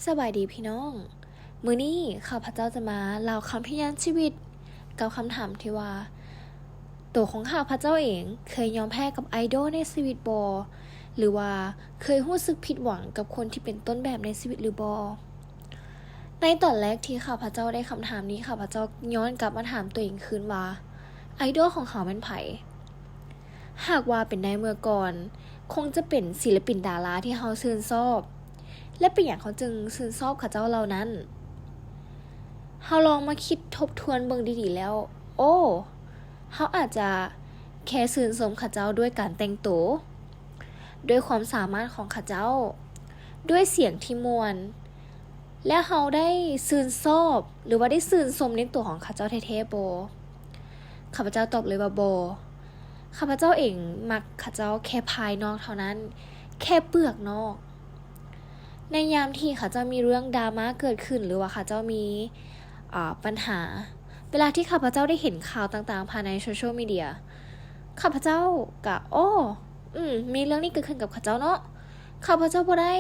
ສະບາຍດີພີ່ນ້ອງ, ມື້ນີ້ຂ້າພະເຈົ້າຈະມາເລົ່າຄຳພະຍານຊີວິດ ກັບຄຳຖາມທີ່ວ່າ ໂຕຂອງຂ້າພະເຈົ້າເອງເຄີຍຍອມແພ້ກັບໄອດອລໃນຊີວິດບໍ່? ຫຼືວ່າເຄີຍຮູ້ສຶກຜິດຫວັງກັບຄົນທີ່ເປັນຕົ້ນແບບໃນຊີວິດຫຼືບໍ່? ໃນຕອນແລກທີ່ຂ້າພະເຈົ້າໄດ້ຄຳຖາມນີ້, ຂ້າພະເຈົ້າຍ້ອນກັບມາຖາມຕົວເອງຄືນວ່າ ໄອດອລຂອງເຮົາແມ່ນໃຜ? ຫາກວ່າເປັນໃນເມື່ອກ່ອນ, ຄົງຈະເປັນສິລະປິນດາລາທີ່ເຮົາຊື່ນຊອບ. ແລະ ເປັນຫຍັງເຮົາຈຶ່ງຊື່ນຊອບເຂົາເຈົ້າເຫຼົ່ານັ້ນ? ເຮົາລອງມາຄິດທົບທວນເບິ່ງດີໆແລ້ວ, ໂອ້, ເຮົາອາດຈະແຄ່ຊື່ນຊົມເຂົາເຈົ້າດ້ວຍການແຕ່ງໂຕ, ດ້ວຍຄວາມສາມາດຂອງເຂົາເຈົ້າ, ດ້ວຍສຽງທີ່ມ່ວນ, ແລະ ເຮົາໄດ້ຊື່ນຊອບ ຫຼືວ່າໄດ້ຊື່ນຊົມໃນຕົວຂອງເຂົາເຈົ້າແທ້ໆບໍ່? ຂ້າພະເຈົ້າຕອບເລີຍວ່າບໍ່. ຂ້າພະເຈົ້າເອງມັກເຂົາເຈົ້າແຄ່ພາຍນອກເທົ່ານັ້ນ, ແຄ່ເປືອກນອກ. ໃນຍາມທີ່ເຂົາເຈົ້າມີເລື່ອງດຣາມາເກີດຂຶ້ນ ຫຼືວ່າເຂົາເຈົ້າມີ ອາ ປັນຫາ, ເວລາທີ່ຂ້າພະເຈົ້າໄດ້ເຫັນຂ່າວຕ່າງໆຜ່ານໃນໂຊຊຽວມີເດຍ, ຂ້າພະເຈົ້າກະ ໂອ້ ອືມ ມີເລື່ອງນີ້ເກີດຂຶ້ນກັບເຂົາເຈົ້າເນາະ. ຂ້າພະເຈົ້າບໍ່ໄດ້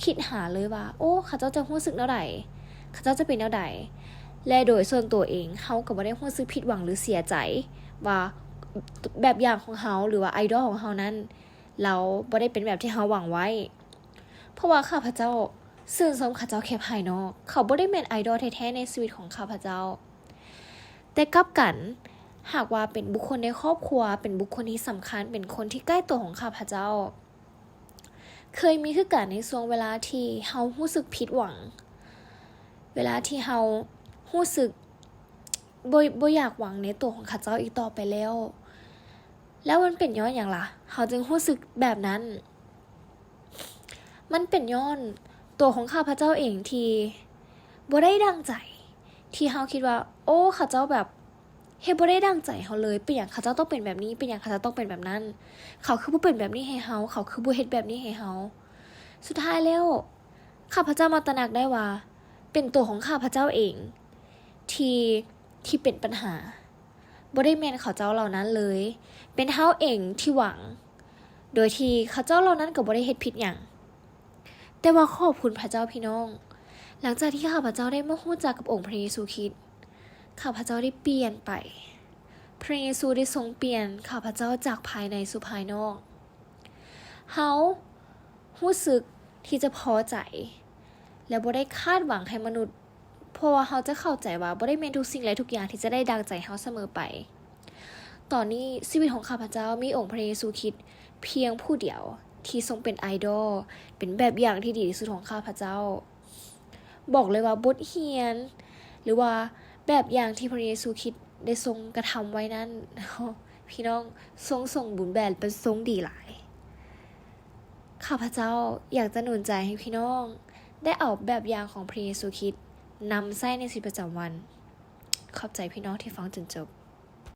ຄິດຫາເລີຍວ່າ ໂອ້ ເຂົາເຈົ້າຈະຮູ້ສຶກແນວໃດ, ເຂົາເຈົ້າຈະເປັນແນວໃດ. ແລະ ໂດຍສ່ວນຕົວເອງ, ເຮົາກໍບໍ່ໄດ້ຮູ້ສຶກຜິດຫວັງ ຫຼື ເສຍໃຈວ່າ ແບບຢ່າງຂອງເຮົາ ຫຼືວ່າໄອດອລຂອງເຮົານັ້ນ ລາວບໍ່ໄດ້ເປັນແບບທີ່ເຮົາຫວັງໄວ້. ເພາະວ່າຂ້າພະເຈົ້າຊື່ນຊົມເຂົາເຈົ້າແຄ່ພາຍນອກ, ເຂົາບໍ່ໄດ້ແມ່ນໄອດອລແທ້ໆໃນຊີວິດຂອງຂ້າພະເຈົ້າ. ແຕ່ກັບກັນ, ຫາກວ່າເປັນບຸກຄົນໃນຄອບຄົວ, ເປັນບຸກຄົນທີ່ສຳຄັນ, ເປັນຄົນທີ່ໃກ້ຕົວຂອງຂ້າພະເຈົ້າ, ເຄີຍມີຄືກັນໃນຊ່ວງເວລາທີ່ເຮົາຮູ້ສຶກຜິດຫວັງ, ເວລາທີ່ເຮົາຮູ້ສຶກບໍ່ ບໍ່ຢາກຫວັງໃນຕົວຂອງເຂົາເຈົ້າອີກຕໍ່ໄປແລ້ວ. ແລ້ວມັນເປັນຍ້ອນຫຍັງລະ ເຮົາຈຶ່ງຮູ້ສຶກແບບນັ້ນ? ມັນເປັນຍ້ອນຕົວຂອງຂ້າພະເຈົ້າເອງທີ່ບໍ່ໄດ້ດັ່ງໃຈ, ທີ່ເຮົາຄິດວ່າ ໂອ້ ເຂົາເຈົ້າແບບເຮັດບໍ່ໄດ້ດັ່ງໃຈເຮົາເລີຍ, ເປັນຫຍັງເຂົາເຈົ້າຕ້ອງເປັນແບບນີ້, ເປັນຫຍັງເຂົາເຈົ້າຕ້ອງເປັນແບບນັ້ນ, ເຂົາຄືບໍ່ເປັນແບບນີ້ໃຫ້ເຮົາ, ເຂົາຄືບໍ່ເຮັດແບບນີ້ໃຫ້ເຮົາ. ສຸດທ້າຍແລ້ວ ຂ້າພະເຈົ້າມາຕະໜັກໄດ້ວ່າ ເປັນຕົວຂອງຂ້າພະເຈົ້າເອງທີ່ ທີ່ເປັນບັນຫາ. ບໍ່ໄດ້ແມ່ນເຂົາເຈົ້າເຫຼົ່ານັ້ນເລີຍ, ເປັນເຮົາເອງທີ່ຫວັງ, ໂດຍທີ່ເຂົາເຈົ້າເຫຼົ່ານັ້ນກໍບໍ່ໄດ້ເຮັດຜິດຫຍັງ. ແຕ່ວ່າຂອບຄຸນພະເຈົ້າພີ່ນ້ອງ, ຫຼັງຈາກທີ່ຂ້າພະເຈົ້າໄດ້ມາຮູ້ຈັກກັບອົງພະເຢຊູຄຣິດ, ຂ້າພະເຈົ້າໄດ້ປ່ຽນໄປ. ພະເຢຊູໄດ້ຊົງປ່ຽນຂ້າພະເຈົ້າຈາກພາຍໃນສູ່ພາຍນອກ. ເຮົາຮູ້ສຶກທີ່ຈະພໍໃຈ ແລະ ບໍ່ໄດ້ຄາດຫວັງໃຫ້ມະນຸດ ເພາະວ່າເຮົາຈະເຂົ້າໃຈວ່າບໍ່ໄດ້ແມ່ນທຸກສິ່ງ ແລະ ທຸກຢ່າງທີ່ຈະໄດ້ດັ່ງໃຈເຮົາສະເໝີໄປ. ຕອນນີ້ຊີວິດຂອງຂ້າພະເຈົ້າມີອົງພະເຢຊູຄຣິດພຽງຜູ້ດຽວທີ່ຊົງເປັນໄອດອລ, ເປັນແບບຢ່າງທີ່ດີທີ່ສຸດຂອງຂ້າພະເຈົ້າ. ບອກເລີຍວ່າບົດຮຽນ ຫຼືວ່າແບບຢ່າງທີ່ພະເຢຊູຄຣິດໄດ້ຊົງກະທຳໄວ້ນັ້ນ ພີ່ນ້ອງ, ຊົງສົມບູນແບບ ແລະ ຊົງດີຫຼາຍ. ຂ້າພະເຈົ້າຢາກຈະໜູນໃຈໃຫ້ພີ່ນ້ອງໄດ້ເອົາແບບຢ່າງຂອງພະເຢຊູຄຣິດນຳໃຊ້ໃນຊີວິດປະຈຳວັນ. ຂອບໃຈພີ່ນ້ອງທີ່ຟັງຈົນຈົບ.